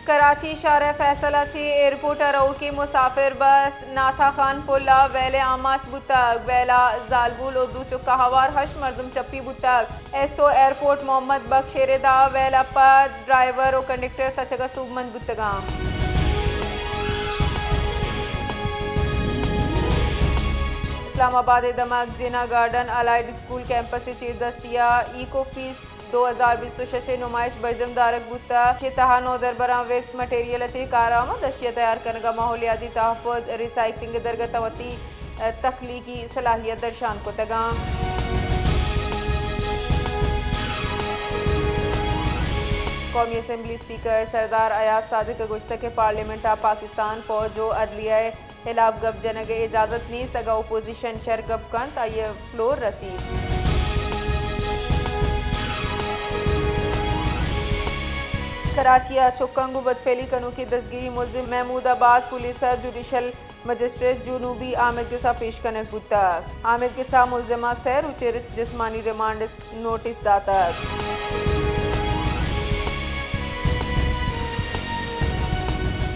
کراچی شارع فیصل ءَ چہ ایئرپورٹ ءَ روکیں مسافر بس ناتھا خان پل ءَ ویل ءَ آماچ بوتگ۔ ویل ءَ زالبول ءُ دو چک ءَ ہوار ہشت مردم ٹپی بوتگ۔ ایس او ایئرپورٹ محمد بخش ءِ رد ءَ ویل ءَ پد ڈرائیور ءُ کنڈکٹر تچگ ءَ سوبمند بوتگ اَنت۔ اسلام آباد ءِ دمگ جناح گارڈن الائیڈ اسکول کیمپس ءِ چیردستی ءَ ایکو فیسٹ دو ہزار بیست ءُ شش ءِ نمائش برجم دارگ بوتگ۔ چہ تہا نودربراں ویسٹ مٹیریل ءَ چہ کارآمد اشیاء تیار کنگ ءَ ماحولیاتی تحفظ، ری سائیکلنگ ءِ درگت ءَ وتی تخلیقی صلاحیت درشان کتگ اَنت۔ قومی اسمبلی اسپیکر سردار ایاز صادق ءَ گوشتگ کہ پارلیمنٹ ءَ پاکستان فوج ءُ عدلیہ ءِ ہلاپ گپ جنگ ءِ اجازت نیست، اگاں اپوزیشن شر گپ کنت، آئی ءَ فلور رسیت۔ کراچی ءَ چکاں گوں بدفعلی کنوکیں دزگیری ملزم محمود آباد پولیس ءَ جوڈیشل مجسٹریٹ جنوبی آمید گس ءَ پیش کنگ بوتگ۔ آمید گس ءَ ملزم ءَ سئے روچ ءِ جسمانی ریمانڈ نوٹس داتگ۔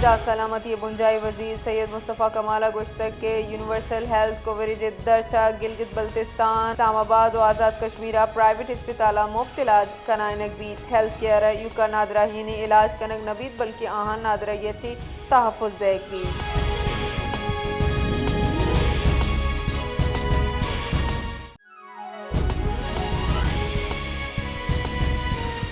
جان سلامتی ءِ بنجاہی وزیر سید مصطفی کمال ءَ گوشتگ کہ یونیورسل ہیلتھ کوریج ءِ درچ ءَ گلگت بلتستان، اسلام آباد ءُ آزاد کشمیر ءَ پرائیویٹ اسپتالاں مفت علاج کنائینگ بیت۔ ہیلتھ کیئر ءَ ایوکا نادراہیانی علاج کنگ نہ بیت، بلکیں آہاں نادراہی ءَ چہ تحفظ دئیگ بیت۔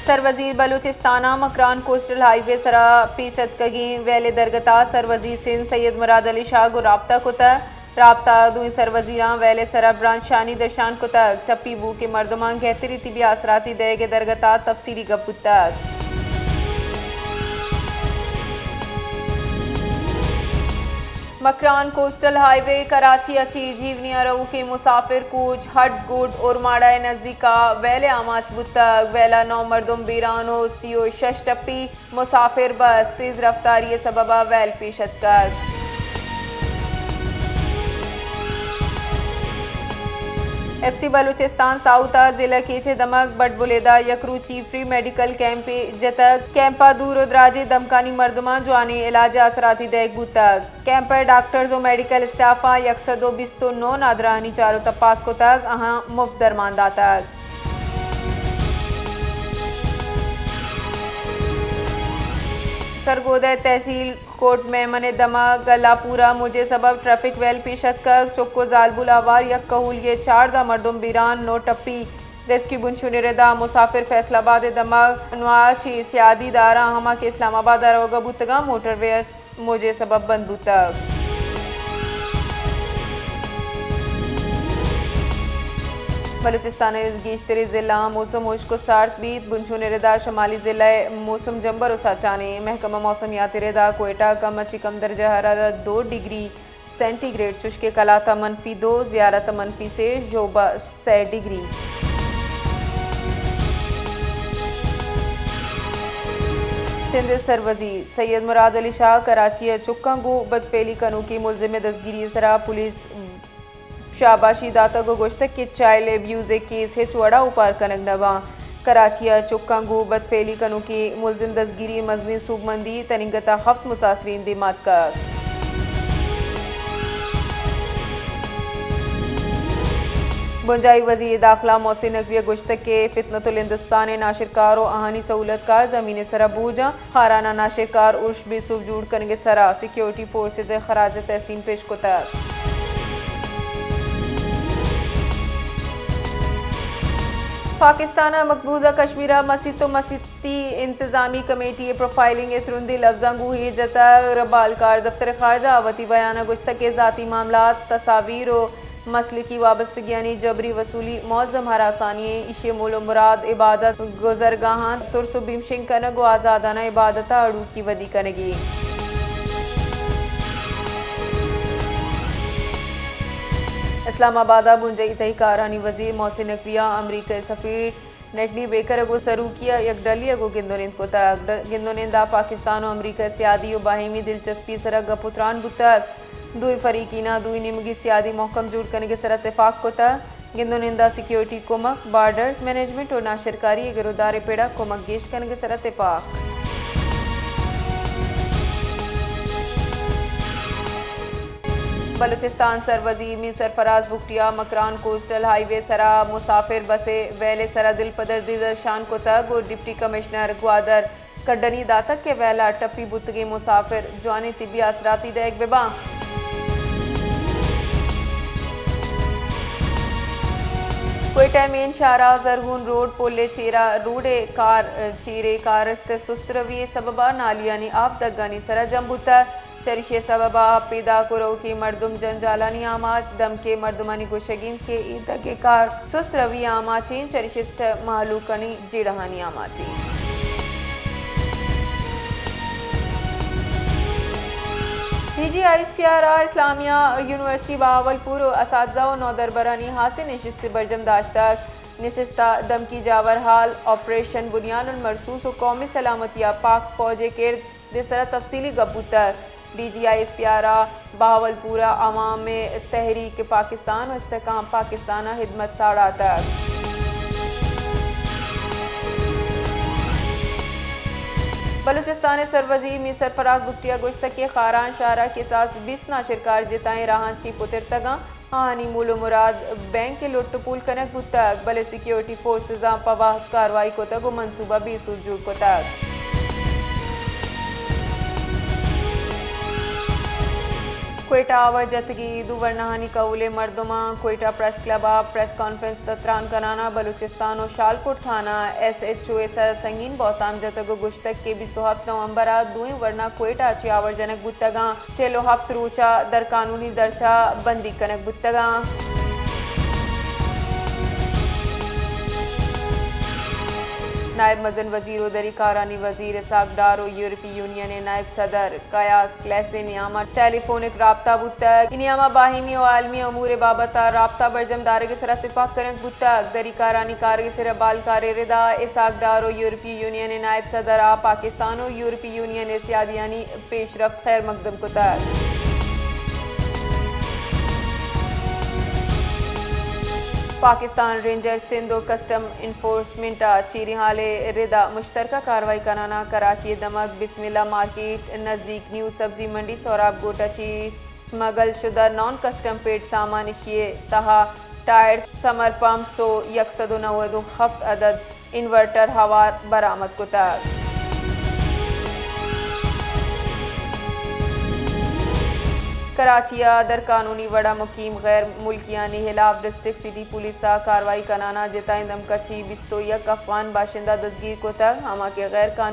سروزیر بلوچستان ءَ مکران کوسٹل ہائی وے سرا پیش اتکگیں ویل ءِ درگت ءَ سروزیر سندھ سید مراد علی شاہ گوں رابطہ کتگ۔ رابطہ ءَ دوئیں سروزیراں ویل ءِ سرا برانچ شانی درشان کتگ۔ ٹپی بوؤکیں مردماں گہتری طبی آسراتی دئیگ ءِ درگت ءَ تفصیلی گپ بوتگ۔ مکران کوسٹل ہائی وے کراچی ءَ چہ جیونی ءَ روکیں مسافر کوچ ہڈ گڈ اورماڑہ ءِ نزیک ءَ ویل ءَ آماچ بوتگ۔ ویل ءَ نو مردم بیران ءُ سی ءُ شش ٹپی۔ مسافر بس تیز رفتاری ءِ سبب ءَ ویل پیش اتکگ۔ ایف سی بلوچستان ساؤتھ ءَ ضلع کیچ ءِ دمگ بٹ بلیدہ ءَ یک روچی فری میڈیکل کیمپے جتگ۔ کیمپ ءَ دور ءُ دراجیں دمگانی مردماں جوانیں علاج ءِ آسراتی دئیگ بوتگ۔ کیمپ ءِ ڈاکٹرز ءُ میڈیکل اسٹاف ءَ یک سد ءُ بیست ءُ نو نادراہانی چار ءُ تپاس کتگ، آہاں مفت درمان داتگ۔ سرگودہ ءِ تحصیل کوٹ میمن ءِ دمگ گلاپور ءَ موجے سبب ٹریفک ویل پیش اتکگ۔ چک ءُ زالبول ءَ ہوار یک کہولی ءِ چاردہ مردم بیران، نو ٹپی۔ ریسکیو بنشون ءِ ردا مسافر فیصل آباد ءِ دمگ نواہ چہ سیادی داراں ہما کہ اسلام آباد ءَ روگ ءَ بوتگاں، موٹر وے ءَ موجے سبب بند بوتگ۔ بلوچستان ءِ گیشتریں ضلعاں موسم ہشک ءُ سارت بیت۔ بنشون ءِ ردا شمالی ضلع ءِ موسم جمبر ءُ ساچانیں۔ محکمہ موسمیات ءِ ردا کوئٹہ ءَ کم ءَ چہ کم درجہ حرارت دو ڈگری سینٹی گریڈ، چشکہ قلات ءَ منفی دو، زیارت ءَ منفی سے، ژوب ءَ سئے ڈگری۔ سندھ ءِ سروزیر سید مراد علی شاہ کراچی ءَ چکاں گوں بدفعلی کنوکیں ملزم ءِ دزگیری ءِ سرا پولیس شاباشی داتگ ءُ گوشتگ کہ چائلڈ ایبیوز ءِ کیس ہچ وڑا اوپار کنگ نہ باں۔ کراچی ءَ چکاں گوں بدفعلی کنوکیں ملزم دزگیری ءِ مزنیں سوبمندی، تننگت ءَ ہفت متاثرین دیما اتکگ۔ بنجاہی وزیر داخلہ محسن نقوی ءَ گوشتگ کہ فتنۃ الہندستان ءِ ناشرکار ءُ آہانی سہولت کار زمین ءِ سرا بوجھ اَنت۔ خاران ءَ ناشرکار ارش بے سوب جوڑ کنگ ءِ سرا سیکیورٹی فورسز ءَ خراج تحسین پیش کتگ۔ پاکستان ءَ مقبوضہ کشمیر ءَ مسیت ءُ مسیتی انتظامی کمیٹی ءِ پروفائلنگ ءِ ترندیں لبزاں گوں ہیر جتگ۔ ربالکار دفتر خارجہ ءَ وتی بیان ءَ گوشتگ کہ ذاتی معاملات، تصاویر ءُ مسلکی وابستگیانی جبری وصولی معظم ہراسانی ایں۔ ایشی ءِ مول ءُ مراد عبادت گزرگاہاں ترس ءُ بیم شنگ کنگ ءُ آزادانہ عبادت ءَ اڑوکی ودی کنگی۔ اسلام آباد ءَ بنجاہی تہی کارانی وزیر محسن نقوی ءَ امریکہ ءِ سفیر نیٹلی بیکر ءَ گوں سروکی ءَ یک ڈلی ءَ گوں گند ءُ نند کتگ۔ ڈ-، گند ءُ نند ءَ پاکستان ءُ امریکہ ءِ سیادی ءُ باہمی دلچسپی ءِ سرا گپ ءُ تران بوتگ۔ دوئیں فریقیناں دوئیں نیمگی سیادی مہکم جوڑ کنگ ءِ سرا تپاک کتگ۔ گند ءُ نند ءَ سیکیورٹی کمک، بارڈرز مینجمنٹ ءُ ناشرکاری ءِ گر ءُ دار ءِ پڑ ءَ کمک گیش کنگ ءِ سرا تپاک۔ بلوچستان سروزیر میر سرفراز بگٹی ءَ مکران کوسٹل ہائی وے سرا مسافر بس ءِ ویل ءِ سرا دلپدردی درشان کتگ ءُ ڈپٹی کمشنر گوادر کڈنی داتگ کہ ویل ءَ ٹپی بوتگیں مسافر جوانیں طبی آسراتی دئیگ بہ باں۔ کوئٹہ ءِ مین شاہراہ زرغون روڈ پل ءِ چیرا روڈ ءِ کار، چیرے کارست ءِ سست روی ءِ سبب ءَ نالیانی آپ دگانی سرا جم بوتگ۔ چریشی ءِ سبب ءَ پیداک ءُ روکیں مردم جنجالانی آماچ۔ دمگے مردمانی گوشگ انت کہ اے دگ ءِ کار سست روی ءِ آماچ انت، چریشی ءَ چہ مہلوکانی جیڑہانی آماچ انت۔ D G I S P R ءَ اسلامیہ یونیورسٹی بہاولپور ءِ اساتذہ ءُ نودربرانی ہاسیں نشستے برجم داشتگ۔ نشست ءَ دمگی جاورحال، آپریشن بنیان المرصوص ءُ قومی سلامتی ءَ پاک فوج ءِ کرد ءِ سرا تفصیلی گپ بوتگ۔ D G I S P R ءَ بہاولپور ءَ عوام تحریک پاکستان ءُ استحکام پاکستان ءِ ہدمت ساڑاتگ۔ بلوچستان ءِ سروزیر میر سرفراز بگٹی ءَ گوشتگ کہ خاران شہر ءَ کساس بیست ناشرکار جتائیں راہاں چہ پترتگ انت۔ آہانی مول ءُ مراد بینک ءِ لٹ ءُ پول کنگ بوتگ، بلے سیکیورٹی فورسزاں پہ وہد کاروائی کتگ ءُ منصوبہ بے سوج جوڑ کتگ۔ کوئٹہ ءَ آور جتگیں دو ورناہانی کہول ءِ مردماں کوئٹہ پریس کلب ءَ پریس کانفرنس ءَ تران کنان ءَ بلوچستان ءُ شالکوٹ تھانہ ایس ایچ او ءِ سرا سنگین بہتام جتگ ءُ گوشتگ کہ بیست ءُ ہپت نومبر ءَ دوئیں ورنا کوئٹہ ءَ چہ آور جنگ بوتگ انت۔ چل ءُ ہپت روچ ءَ در قانونی درچہ ءَ بندیگ کنگ بوتگ انت۔ نائب مزن وزیر ءُ دری کارانی وزیر اسحاق ڈار ءُ یورپی یونین ءِ نائب صدر کایا کلیس ءِ نیام ءَ ٹیلی فونک رابطہ بوتگ۔ اے نیام ءَ باہمی ءُ عالمی امور ءِ بابت ءَ رابطہ برجم دارگ ءِ سرا تپاک کنگ بوتگ۔ دری کارانی کارگ ءِ سرا بالکار ءِ ردا اسحاق ڈار ءُ یورپی یونین ءِ نائب صدر ءَ پاکستان ءُ یورپی یونین ءِ سیادیانی پیشرفت خیر مقدم کتگ۔ پاکستان رینجر سندھ ءُ کسٹم انفورسمنٹ ءَ چیریں حال ءِ ردا مشترکہ کاروائی کنان ءَ کراچی ءِ دمگ بسم اللہ مارکیٹ نزیک نیو سبزی منڈی سہراب گوٹھ ءَ چہ اسمگل شدہ نان کسٹم پیڈ سامان، ایشی ءِ تہا ٹائر، سمر پمپس ءُ یک سد ءُ نود ءُ ہفت عدد انورٹر ہوار برآمد کتگ۔ کراچی ءَ در قانونی وڑ ءَ مقیم غیر ملکیانی ہلاپ ڈسٹرکٹ سٹی پولیس ءَ کاروائی کنان ءَ جتائیں دمگ ءَ چہ بیست ءُ یک افغان باشندہ دزگیر کتگ، ہما کہ غیر قانونی